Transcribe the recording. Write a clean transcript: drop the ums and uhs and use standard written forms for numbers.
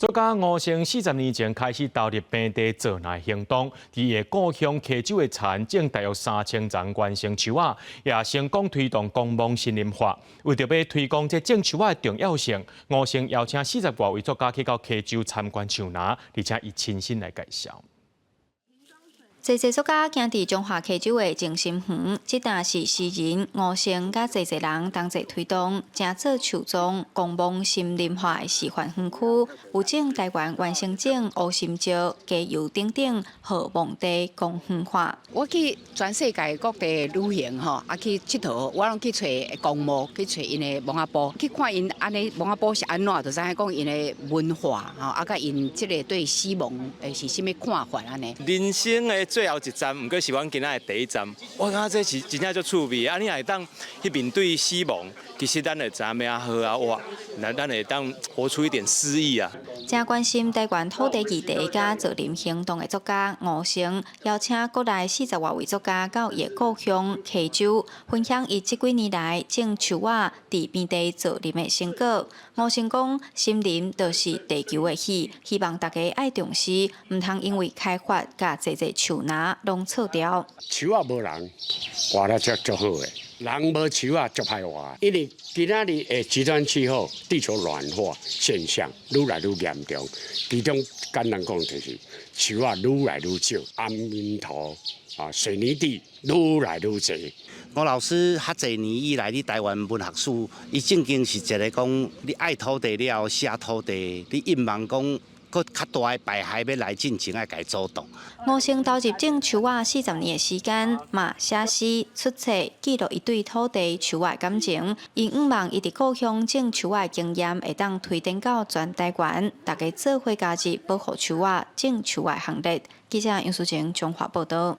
作家吳勝40年前開始投入平地造林行動，佇伊故鄉溪州的田種大約3000叢原生樹仔，也成功推動公墓森林化。為著欲推廣這種樹仔的重要性，吳勝邀請40外位作家去到溪州參觀樹林，而且伊親身來介紹。濟濟作家行佇彰化溪州的靜心園，這呾是詩人吳勝佮濟濟人同齊推動，成做樹樁公墓森林化的示範園區，有種台灣原生種烏心石、雞油等等，予墓地公園化。我去全世界各地旅行吼，啊去𨑨迌，我攏去揣公墓，去揣𪜶的墓仔埔，去看𪜶按呢墓仔埔是按怎，就知影講𪜶的文化吼，啊佮𪜶這个對死亡的是啥物看法按呢。人生的最後一站，毋過是阮今仔的第一站。我感覺這是真正足趣味。啊，你若會當去面對死亡，其實咱會知影欲按怎好好活，咱會當活出一點詩意啊。正關心台灣土地議題佮造林行動的作家吳勝，邀請國內40外位作家到伊的故鄉溪州，分享伊這幾年來種樹仔佇平地造林的成果。吳勝講，森林就是地球的血，希望大家愛重視，毋通因為開發共濟濟樹林攏錯掉。樹仔無人活得足足好的，人無樹仔足歹活。因為今仔日的極端氣候、地球暖化現象愈來愈嚴重，其中簡單講就是樹仔愈來愈少，岩泥土啊、水泥地愈來愈濟。吳老師較濟年以來，佇台灣文學史，伊正經是一个講，你愛土地了後寫土地，你應望講閣較大的排海欲來進前愛共伊阻擋。吳勝投入種樹仔40年的時間，嘛寫詩、出冊，記錄伊對土地、樹仔的感情。伊向望伊佇故鄉種樹仔的經驗，會當推展到全台灣，大家做伙加入保護樹仔、種樹仔行列。記者楊淑晴彰化報導。